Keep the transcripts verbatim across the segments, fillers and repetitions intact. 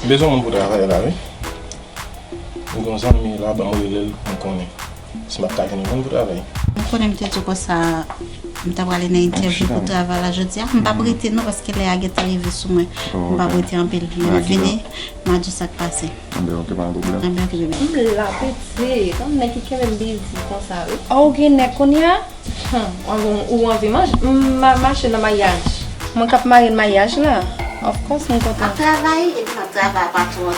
M bezwen moun pou travay la, wi. M gen yon zanmi la, ban m rele l, m konnen si m ap ka jwenn yon moun pou travay. M konnen m te di w konsa, m ta prale nan entèvyou pou travay la jodi a. M p ap rete non, paske lè a gentan rive sou mwen. M p ap rete anpil. Lè m vini, m a di w sa k pase. Anben, ok, pa gen pwoblèm. Anben, ok, bebe. M la, pitit. Yon nèg ki kenbe m bizi konsa, wi. Oh, ou gen nèg kounye a? Hmm, ou anvi, ou anvi manje? M ma-, mache nan maryaj. Mwen k ap marye nan maryaj la. Of course, mwen kontan. M ap travay, epi m ap travay a patwon.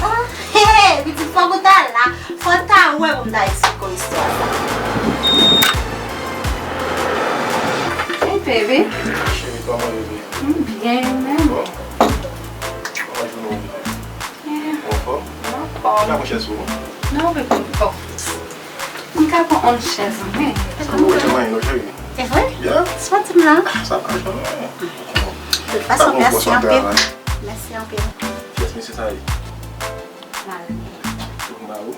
Oh, hey, hey, pitit, fòk ou ta la. Fò w ta wè pou m ta eksplike w istwa sa. Hey, baby. Cheri, kòman w ye? M byen, ou menm? Bon. Kòman jounen w ye? Ou anfòm? M anfòm. Vin pran chèz pou ou. Non, bebe, m fò. M ka pran yon chèz, wi. Ou rete manyen non, cheri. Se vre? Yeah. Soti m la. Ah, sa pa janm. De tout fason, mèsi anpil. Mèsi anpil. Kiyès mesye sa ye? Mari. Ou ba ou?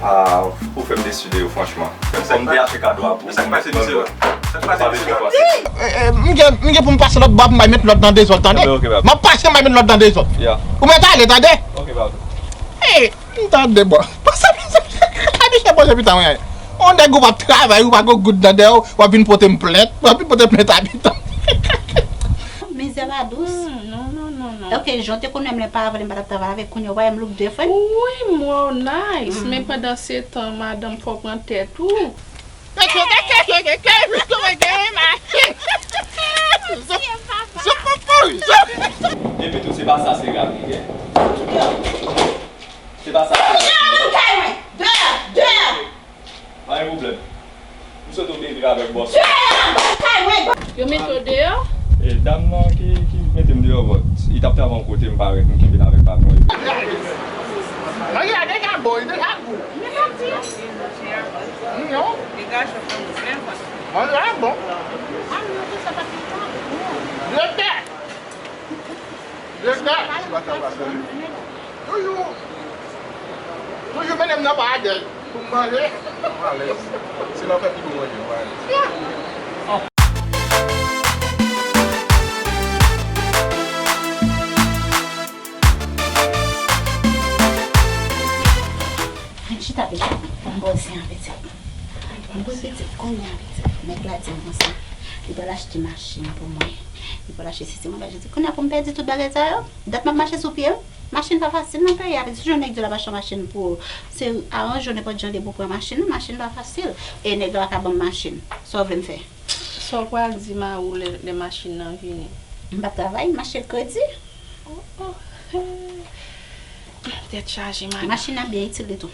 Ah, ou fè m desi de yo, franchman. Menm si m te achte kado a pou ou. Sa k pase, mesye? Sa k pase, mesye? Eh, eh, m gen, m gen pou m pase lòt bò, m bay met lòd nan dezòd, tande? Ok, ok, bab. M ap pase, m bay met lòd nan dezòd. Yeah. Ou mèt ale, tande? Ok, bab. Eh, m tande, bò. Pase, pase, pase, pase, pita mwen. On nèg ou p ap travay, ou pa gen goud nan dèyè w, w ap vin pote m plent, w ap vin pote m plent abitan. Mizè pa dous. Hmm, non, non, non, non. Ok, jan w te konnen m lè pa avè l, m pa t ap travay avè l, kounye a w pa wè m look different? Wi, m wè w nice, men pandan se tan, madanm, fò w pran tèt ou. Epi tou, se pa sa, se rad li gen. Se pa sa, se rad li gen. Deyò nan kay mwen! Deyò! Deyò! Pa gen pwoblèm. M swete w byen viv avèk bòs ou. Deyò nan kay mwen! Yo mete w deyò? E, dam nan ki, ki mete m deyò, but li t ap travay yon kote, m parèt, m kenbe l avèk patwon. Manje a deja bon, li deja gou. Men pa di. Non. Degaj yo fè mwen bon. Manje a bon. Direktè! Direktè! Toujou, toujou mennen m nan pa adèl pou m manje. Mwen alèz. Se lè w fè pi bon manje, mwen alèz. Vin chita, pitit. Fò m bwè zen an, pitit. Fò m bwè, pitit, kounye a, pitit. Nèg la di m konsa, li pral achte machin pou mwen. Li pral achte sesi, mwen pral achte. Kounye a pou m pèdi tout bagay sa yo? Dat m ap mache sou pye m. Machin pa fasil nan peyi a, pitit. Si yon nèg di w l ap achte yon machin pou ou, se aranje w nenpòt jan de pou pran machin nan, machin pa fasil. E nèg la pa ka ban m machin. Sa w vle m fè? Sa w pral di mari w lè, lè machin nan vini? M p ap travay, m achte l kredi. Oh, oh. Tèt chaje, madanm. Machin nan byen itil li tou.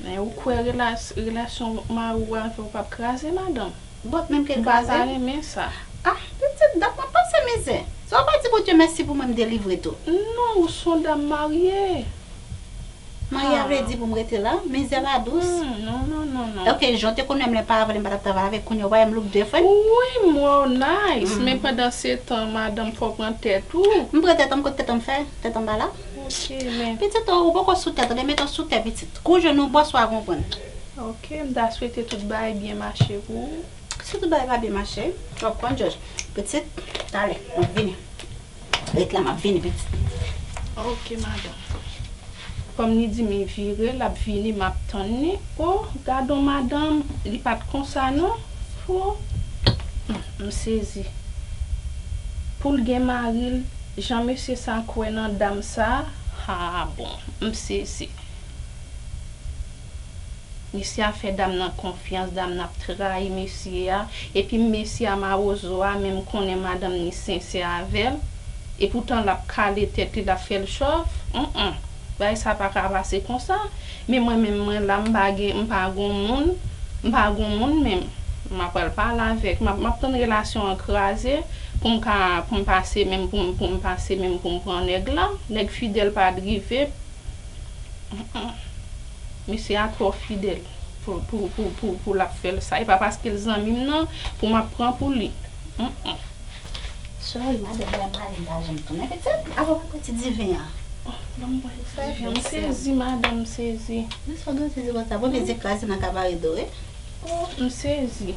Men ou kwè relas-, relasyon mari w avè w p ap kraze, madanm? But menm ke l kraze. M pa ta renmen sa. Ah, pitit, dat m ap pase mizè. Sa w pa di Bondye mèsi pou mwen, m delivre tou? Non, ou s on dam marye. Marye a vle di pou m rete la, mizè pa dous. Hmm, non, non, non, non. Ok, jan w te konnen m lè pa avè l, m pa t ap travay avè l, kounye a w pa wè m look different? Wi, m wè w nice, men pandan se tan, madanm, fò w pran tèt ou. M pran tèt an m, kote tèt an m fè? Tèt an m pa la? Ok, men. Pitit, ou poko sou tè, tande, mete w sou tè, pitit. Kou w jwenn yon bòs, w a konprann. Ok, m ta swete tout bagay byen mache pou ou. Si tout bagay pa byen mache, w ap konn, Jòj. Pitit, talè, m ap vini. Ret la, m ap vini, pitit. Ok, madanm. Kòm li di m vire, l ap vini, m ap tann li. Oh, gadon madanm, li pa t konsa non. Oh, m, m sezi. Pou l gen mari l, jan mesye sa kwè nan dam sa, ha bon, m sezi. Mesye a fè dam nan konfyans, dam nan ap trayi mesye a. Epi mesye a mawozo a, men m konnen madanm ni sensè avè l. Epoutan l ap kale tèt li, l ap fè l chòf. Hum, hum. Bagay sa pa ka pase konsa. Men mwen menm, mwen la, m pa gen, m pa gon moun. M pa gon moun menm. M ap pral pale avèk, m ap, m ap tann relasyon an kraze pou m ka, pou m pase menm, pou m, pou m pase menm, pou m pran nèg la. Nèg fidèl pa rive. Mesye a twò fidèl pou, pou, pou, pou, pou l ap fè l sa. E pa paske l zanmi m nan pou m ap pran pou li. Sorry, madanm, lè m ale, m pa janm tounen, pitit. Avan m pran ti diven an. Oh, ban m pran ti diven. M sezi, madanm, m sezi. Jis fò gen ti diven sa. Bon, mezi kraze nan kabare do, wi. Oh, m sezi.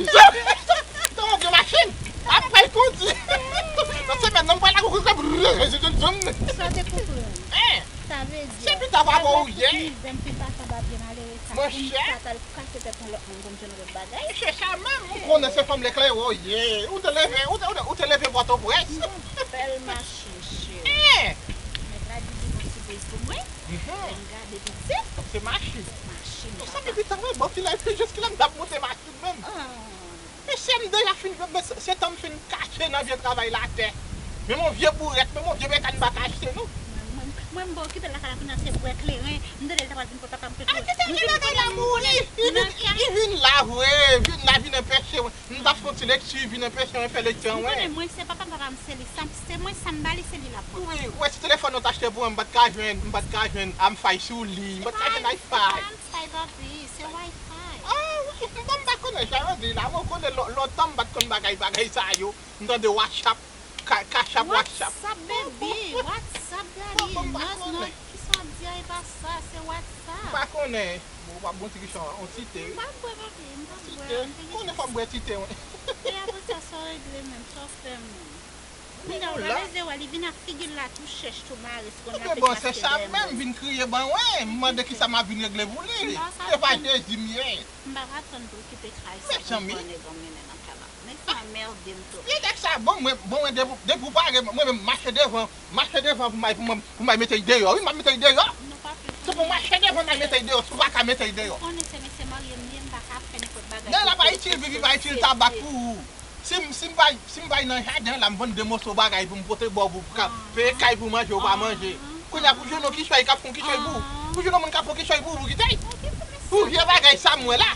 Mwen gen machin. Ap pay kondi. Nan semèn nan, m pral lage w konsa. Sa te konprann. Sa vle di, se pita papa ou ye. Mizè m fin pase anba pye malere sa. Pou m sa t al kase tèt yon lòt moun pou m jwenn yon lòt bagay. Se sa menm, ou konnen se fanm Leklè ou ye. Ou te leve, ou te, ou te, ou te leve Pòtoprens. Bèl machin, cheri. Mèt la di li gon sipriz pou mwen. Lè m gade pitit. Se machin. Machin. Sa piti travay, bon, kilè, jis kilè m t ap monte machin menm. Mesye m deja fin, se tan m fin kache nan vye travay latè. Menm yon vye bourèt, menm yon vye mèkan m pa ka achte non. Mwen, mwen, mwen m pa okipe l lakay la kounye a, se bwè kleren. M tande l ta pral vin pot papa m pete. A, kite l lakay la mouri. Li vin la vre, vin la vin enpeche mwen. M t ap fè yon ti lekti, vin enpeche mwen fè lekti an. Ou konnen mwen, se papa m, papa m, se li. Sa, se mwen, sa m ba li, se li l ap pran. Wi, ou wè ti telefòn ou t achte pou mwen, m pa t ka jwenn, m pa t ka jwenn Amfi sou li, m pa t ka jwenn Wi-Fi. Amfi, papi, se Wi-Fi. Ah, wi, bon, m pa konnen, jan yo di la, mwen konnen lò- lontan m pa t konn bagay, bagay sa yo. M tande WhatsApp, ka- Cash App, WhatsApp. WhatsApp, baby, WhatsApp, daddy. Bon, bon, m pa konnen. Non, non, ki sa w ap di a, e pa sa, se WhatsApp. M pa konnen. Bon, w ap bon ti kichon, on ti te. M p ap bwè, papi, m p ap bwè. Ti te. M konnen fò m bwè ti te, wi. E apre sa, sa w regle menm, sa w fè menm? Kounya w la leze wè li vin ak figi l la tou chèch tou mare se konnya te bon se sa menm vin kriye ban mwen m mande kisa m ap vin regle pou li se pa jezi m ye. M pa ka tann pou l kite kay sa pou l pran nèg anmennen nan kay la. Nèg sa anmède m tou. Li nèg sa bon mwen bon mwen depi depi w pare mwen menm mache devan mache devan pou m al pou mwen pou m al mete l deyò wi m ap mete l deyò. Se pou mache devan m al mete l deyò si w pa ka mete l deyò. Ou konnen se mesye marye m ye m pa ka fè nenpòt bagay. Nèg la pa itil pipi pa itil tabak pou ou. Si m si m bay si m bay nan jaden an la m vann de moso bagay pou m pote ba w pou w ka peye kay pou manje ou pa manje. Kounye a pou jwenn yon kichòy k ap fè yon kichòy pou ou. Pou jwenn yon moun k ap fè yon kichòy pou ou pou kite l. Pou vye bagay sa m wè la.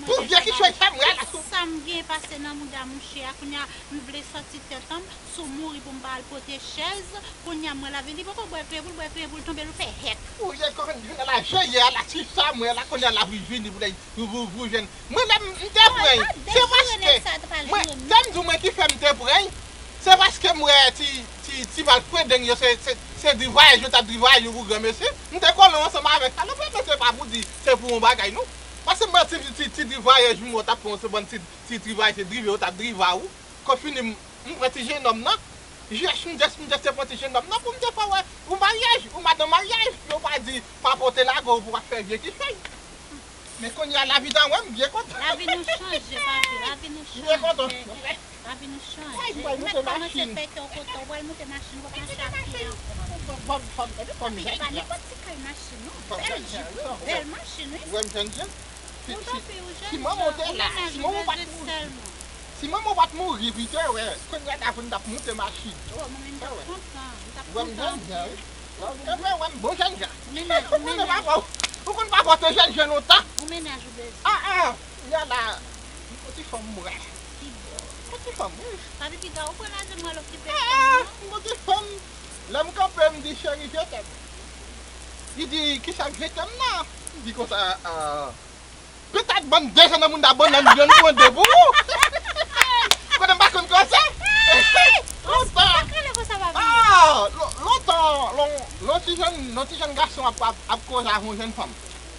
Pou vye kichòy sa m wè la. Sa m gen pase nan mouda mouche a kounye a m vle sòti tèt an m sou mouri pou m pa al pote chèz. Kounye a m wè l ap vin li poko bwè kleren pou l bwè kleren pou l tonbe l ou fè hèk. Ou ye kòman vin ala jeye ala ti sa m wè la kounye a l ap vini pou l pou pou jwenn mwen lè m te pran l se paske mwen lè m di w mwen ki fè m te pran l Se paske m wè ti, ti, ti bal fredeng yo, se, se, se dri vwayaj yo t ap dri vwayaj yo pou granmesi. M te kole ansanm avèk sa. Nou pa panse pa pou di se pou yon bagay, non. Paske m wè ti, ti, ti dri vwayaj m wè w t ap fè yon se bann ti, ti dri vwayaj, se drive yo t ap drive ou. Kon fini, m, m pran ti jennonm nan. Jès m jès m jès te pran ti jennonm nan pou m te fè wè ou maryaj, ou madan maryaj, yo pa di pa pote lage w pou w ap fè vye kichòy. Men kounye a lavi ta wè m byen kontan. Lavi nou chanje, papi, lavi nou chanje. M byen kontan. Lavi nou chanje. Ay, m pral moute machin. Ou mèt kòmanse pèke w kote w pral moute machin, w ap mache a pye ankò. Fò m, fò m, fò m, fò m jèn jan. Pa nenpòt ti kay machin, non. Bèl jip, bèl machin, wi. Ou wè m jèn jan? Si, si, si manman w te la, si manman w pa t mouri, si manman w pa t mouri, pi te wè, kounye a ta vin t ap moute machin. Ou wè m jèn jan, wi. Wè m jèn jan, wè m bon jèn jan. Ou konn papa w, ou konn papa w te jèn jan lontan. Ou mennaj ou bezwen. Ah, ah, kounye a la, m fon ti fanm, m wè. Ki bò? M fon ti fanm, wi. Papi piga, ou pran lajè m al okipe fanm nan. M fon ti fanm. Lè m kanpe, m di, cheri, je t'aime. Li di, kisa k je t'aime nan? M di konsa, ah, petèt bann de zen nan moun ta bannann, youn pou de pou ou. Kote m pa konn konsa. Lontan. Ah, lon-, lontan, lon-, lon ti jèn, lon ti jèn gason ap, ap, ap koze ak yon jèn fanm.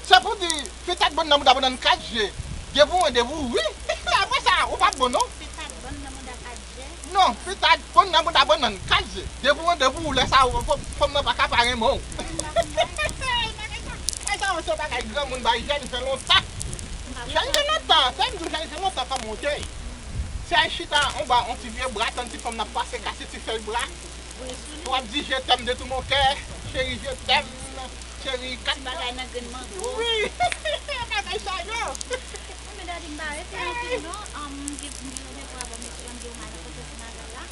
Se pou di, petèt bann nan mouda bannann kat je, de pou mwen, de pou ou, wi. Apre sa, ou pa t bon, non. Petèt bann nan mouda kat je. Non, petèt bann nan mouda bannann kat je, de pou mwen, de pou ou, lè sa, ou, fanm, fanm nan pa ka pa renmen w. Bagay sa yo se bagay granmoun bay jèn jan lontan. Jèn jan lontan, se m di w jèn jan lontan kòman w te ye. Se al chita anba yon ti vye bra, tann ti fanm nan ap pase, kase ti fèy bra. W ap di je t'aime de tout mon cœur, chérie, je t'aime, chérie, kat bagay nan grenn mango. Wi, bagay sa yo. Wi, men daddy, m pa rete anpil non. An, m gen, m gen randevou avè mesye an, m di w m al rankontre ti madanm la.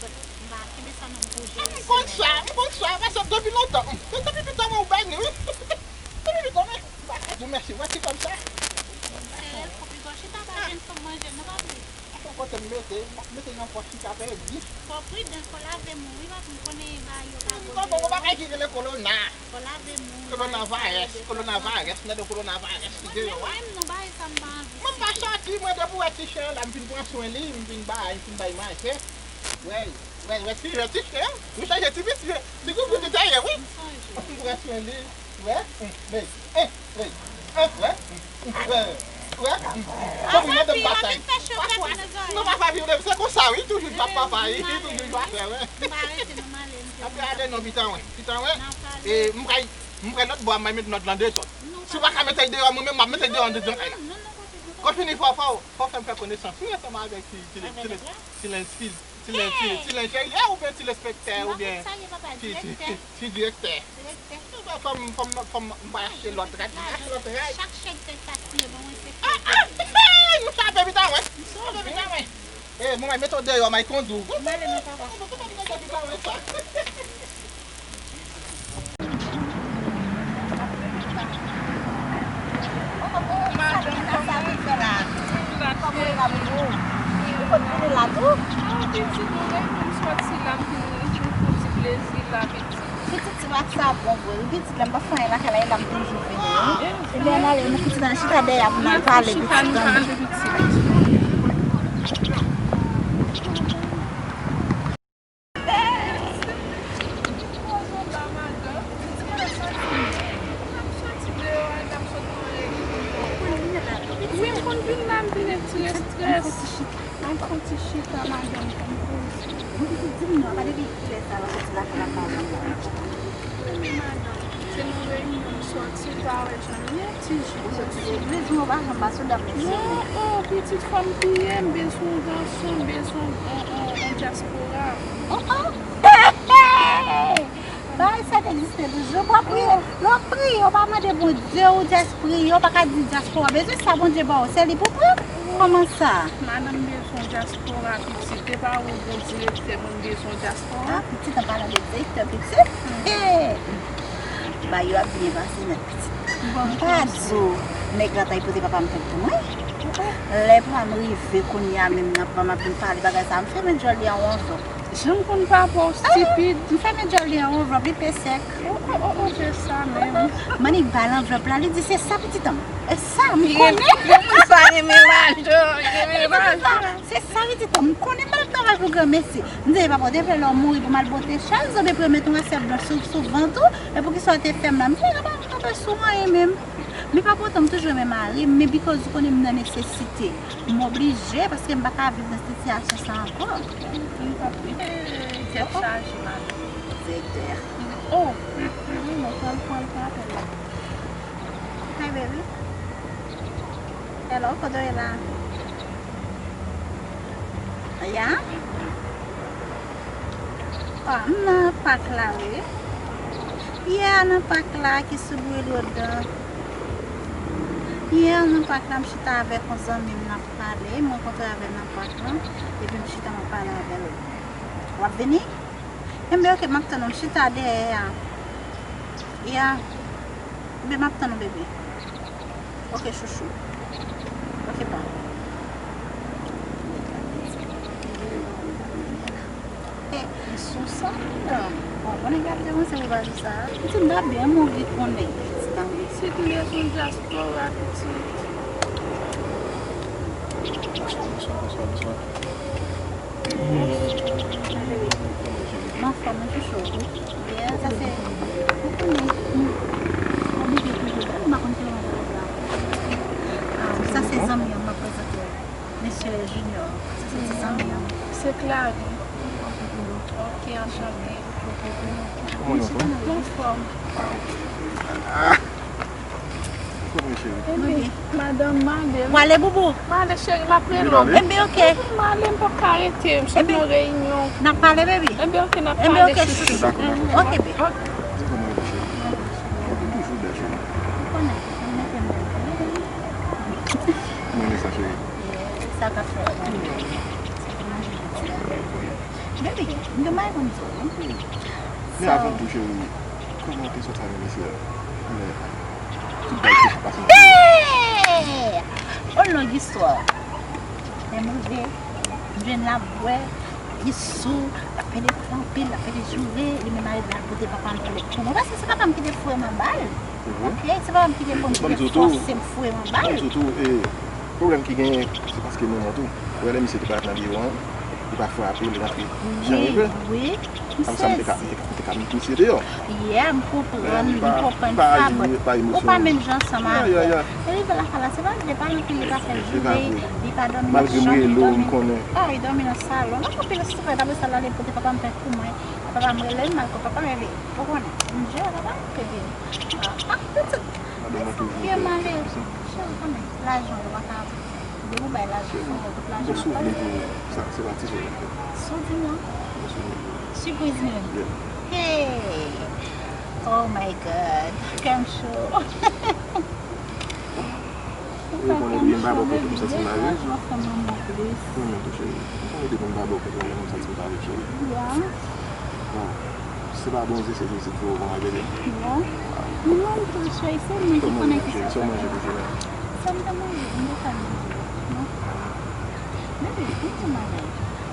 But m pa kenbe sa nan m pou jere semèn. M konn sa, m konn sa, paske depi lontan, m, depi pitit mwen ou beni, wi. Depi pitit mwen, m pa ka di w mèsi, wè ti kòb sa. Sere l fò pi gòch, chita ba jèn fanm manje, non, papi. Fò kote m mete, m ap mete nan pòch li ka pèdi. Fò pridan, fò lave men w, wi, papi, m konnen bagay yo pa bon. Fò, fò, fò bagay ki rele kolona. Fò lave men w, kolona virus, kolona virus, nan de kolona virus ki deyò a. Mwen menm, non, bagay sa m pa anvi. Mwen pa sòti, mwen depi w wè ti chen an la, m vin pran swen li, m vin bay, m vin bay manje. Wè, wè, wè ti, wè ti chen an, ou chanje ti piti, ti gougou li te ye, wi. M pran swen li. Wè, men, eh, men, eh, wè, wè, wè. Konpri, madanm batay. Pafwa, non, papa vin, se konsa, wi, toujou jwa papa, wi, toujou jwa frè, wè. Apre ale non, pitan wè, pitan wè. E m pral, m pral lòt bò a, m pral met nòt lan dezòd. Si w pa ka mete l deyò, mwen menm, m ap mete l deyò anndan kay la. Kon fini, fò, fò, fò fè m fè konesans, wi, ansanm avèk ti, ti, ti, ti, ti, ti, ti, ti lenjèrye oubyen ti lenspektè oubyen ti, ti, ti direktè. Fò m, fò m, fò m, m pa achte lòt rad, m achte lòt rad. Chak chèk tèt sa siye ban mwen se. Ah, ah, nou chape pita mwen. Chape pita mwen. Eh, mwen mete w deyò, may kondi w. M ale non, papa. Madanm, kòman w ye? Kòman w ye la, boubou? Ou konn vini la tou? Ah, pitit, mwen menm, m sòti la, m vin, m vin fè yon ti plezi la, pitit. Pitit, ti mak sa bon vre, wi. Pitit, lè m pa fè anyen lakay la, e la m toujou vini, wi. Ebyen, ann ale, nou pitit, ann chita dèyè a pou n al pale, pitit, ann. Wi, m konn vin la, m vin ak ti estrès. Ann fè ti chita, madanm, pou m poze. Bon, pitit, di m non, apa depi kilè sa w ap soti lakay la, m pa wè w? Wi, madanm, se nan reyinyon m sòti, m pa wè Janine, ti jou. Ou soti legliz, ou pa janm pase w dam mesye. Non, oh, pitit, fò m priye, m bezwen yon gason, m bezwen yon, yon, yon dyaspora. Oh, oh. Bagay sa k egziste toujou. W ap priye. Lè w ap priye, w pa mande Bondye, ou jis priye, w pa ka di dyaspora. Bezwen sa Bondye ba w, se li pou pran. Kòman sa? Madanm bezwen dyaspora, pitit. E pa ou bon direktè, moun bezwen dyaspora. Ah, pitit, an palan de direktè, pitit. Eh! Bagay yo ap byen pase nèt, pitit. M pa di w, nèg la t al pote papa m tèt pou mwen. Lè pa m rive kounye a menm nan, pa m ap vin pale bagay sa, m fèmen djòl li an wonvlòp. Jan m konn papa w stipid. M fèmen djòl li an wonvlòp, li pe sèk. O, o, o, o, se sa menm. M annik ba l anvlòp la, li di se sa pitit an m. E sa, m konnen. Yon moun sa renmen lajan, renmen lajan. Se sa pitit an m, m konnen m al travay pou granmesi. M di, papa, w te vle lè w mouri pou m al bwote chal, zanmi, pou yo met yon asyèt blanch sou, sou vant ou, e poukisa w te fè m la? M di, papa, m pa bezwen anyen menm. Men pa pou otan, m toujou renmen mari m, men because ou konnen m nan nesesite. M oblije, paske m pa ka viv nan sitiyasyon sa ankò. Tèt chaje, madanm. Direktè. Oh, wi, mwen pral pran apèl la. Hi, baby. Hello, kote w ye la? Ya? Ah, m nan pak la, wi. Yè nan pak la, ki sou bwil yo dan. Yè nan pak la, m chita avèk yon zanmi m, n ap pale. M rankontre avè l nan pak lan. Epi m chita, m ap pale avè l. W ap vini? Enben, oke, m ap tann ou. M chita dèyè a. Ya. Enben, m ap tann ou, bebe. Oke, chouchou. Oke, pa. E, li sou sa, non. Bon, konnen gade devan se pou bagay sa. Pitit m ta byen mouri konnen. Si tou lè son dyaspora, pitit. Bonswa, bonswa, bonswa, bonswa. M anfòm, mwen chouchou. Yeah, sa se, ou konnen, m oblije toujou bèl, m pa konn kilè mwen pral la. Ah, sa se zanmi an, m ap prezante w. Mesye Junior, sa se ti zanmi an. Se Clary. Ok, anchante. Kòman nou fè? Anfòm. Kote cheri? Enben, madanm, m ale. W ale, boubou? M ale, cheri, m ap rele w. Enben, oke. M ale, m pap ka rete, m sot nan reyinyon. N ap pale, baby? Enben, oke, n ap pale, chouchou. Dakò, dakò. Oke, baby. Di kote cheri? Ou toujou bèl, cheri. Ou konnen, m mete m bèl. M renmen sa, cheri. Sa k ap fè w bèl. Sa pou manje piti. Baby, m gen bagay pou m di w, wi. Men avan tou, cheri, kòman w te sòti avèk mesye a? Lè tout bagay te pase nan... Hey! On long istwa. Lè m rive, m jwenn l ap bwè, li sou, l ap pede pale anpil, l ap pede joure, li menm arive al pote papa m plent pou mwen. Paske se papa m ki te foure m anba l. Oke, se papa m ki te konn, ki te fòse m foure m anba l. Ban m di w tou, e, pwoblèm ki genyen, se paske manman tou. Ou wè lè misye te parèt nan biwo an, li pa frape, li rantre jan li vle. Wi, wi. Apre sa, m te ka, m te ka, m te ka met misye deyò. Yeah, m konprann, m konprann sa, but ou pa menm jan ansanm avè l. Li rive lakay la, se pa vle pale anpil, li pa fè joure, li pa dòmi nan chanm, li dòmi, ah, li dòmi nan salon. Nan anpil strès, apre sa, l ale pote papa m fè kou mwen. Papa m rele m, m al kot papa m, epi, ou konnen, m jere papa m, epi, ah, ah, pitit, mesye, m ale, cheri, ou konnen, lajan, yo pa ka Depi w bay lajan, fò w tout lajan nan pòch. Bon souvni pou sa, se pa ti jwèt. Sou di mwen. Bon souvni pou... Sipriz menm. Yeah. Hey! Oh my God! Kè m cho. Ou konnen byen m pa bò kote m santi m ale. Ou konnen tou, cheri. Ou konnen depi m pa bò kote w, m santi m pa byen, cheri. Yeah. Bon. Se pa Bondye, se Jezi ki voye w ban mwen, bebe. Bon. Mwen menm tou, cheri, se mwen ki konnen ki sa. Sa w manje pou jounen an? Sa m te manje, m te fè manje. Non. Bebe, m di w bagay.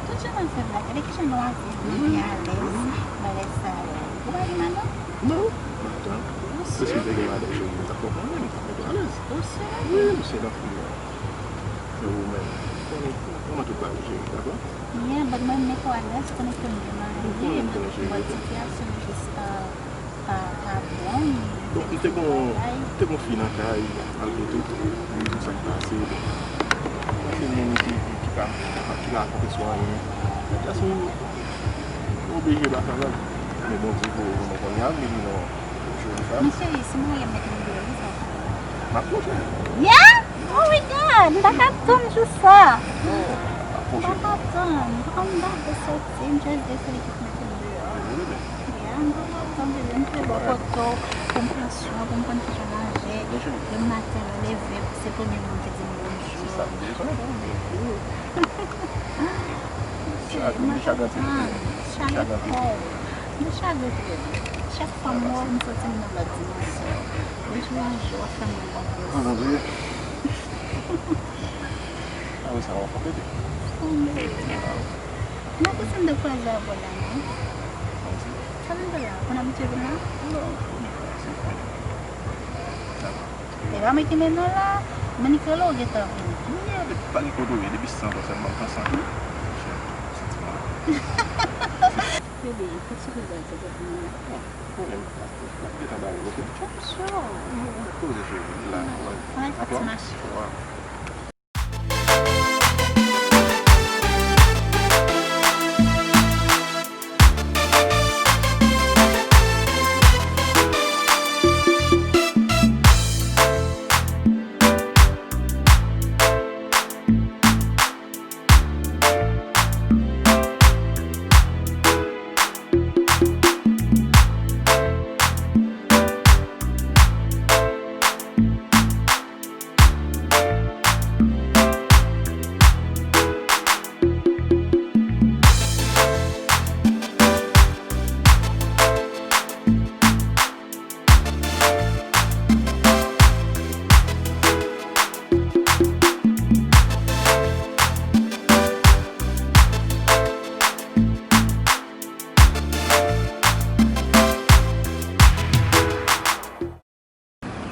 Tout jan n ap fè blag, gade kijan nou ap viv, nou byen alèz, bagay sa yo. Ou pa gen madanm? Non, madanm. Ou sure? Si m te gen madanm, cheri, m t ap konprann ou, m t ap mete w alèz. Ou sure? Wi, m sure nan fim nan. E ou menm? Konnen kòman tout bagay, cheri, dakò? Yeah, but mwen mete w alèz, konnen ke m gen mari, m konnen, m konnen, cheri, but sitiyasyon jis pa, pa, pa bon. Bon, m te gon, m te gon fi nan kay, malgre tou, m di sa k pase, bon. Se moun ki, ki, ki pa, ki pa konte sou anyen. Just m, m oblije ba sa vag. Men Bondye voye pou mwen kounye a, m di non, joli fanm. Men cheri, si m marye, m mete m deyò, wi, sa w fè? M ap pwoche. Yeah? Oh my God, m pa ka tann jou sa. M pa ka tann. M pa ka tann pou soti, m just deside kite mete m deyò. Yeah, m pa ka tann, bebe, m te bò kote w pou m pran swen w, pou m konn kijan manje. Demen maten, lè w leve, se premye moun ki di m bonjou. Se sa m bezwen. Chak jou, m chak anpil. Chak anpil. M chak anpil. Chak fwa m wè w, m santi m nan lòt dimansyon. De jou an jou, w ap fè m rekonpoze. An anpil. Apre sa, w ap konplete. Konplete. Mwen te santi de kwaze avè w la, non? Sa vin fè la? Konn abitye vin la? Non. E pa mwen ki mennen w la, men li k rele w gentan vini. Non, depi pa gen kote w ye, depi san konsa, m ap pran san tou. Santiman. Bebe, fè souri bèl tèt ou pou mwen. Pwoblèm pa, m ap gentan ba ou, oke? Trè sure. Poze cheve la. Alright, ti mache.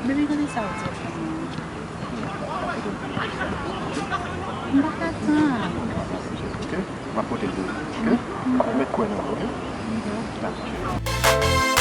Baby, gade sa ou di fanmi an. M pa ka tann. Oke? M ap pote l pou ou. Oke? Ou mèt kwè nan mwen, oke? Dakò.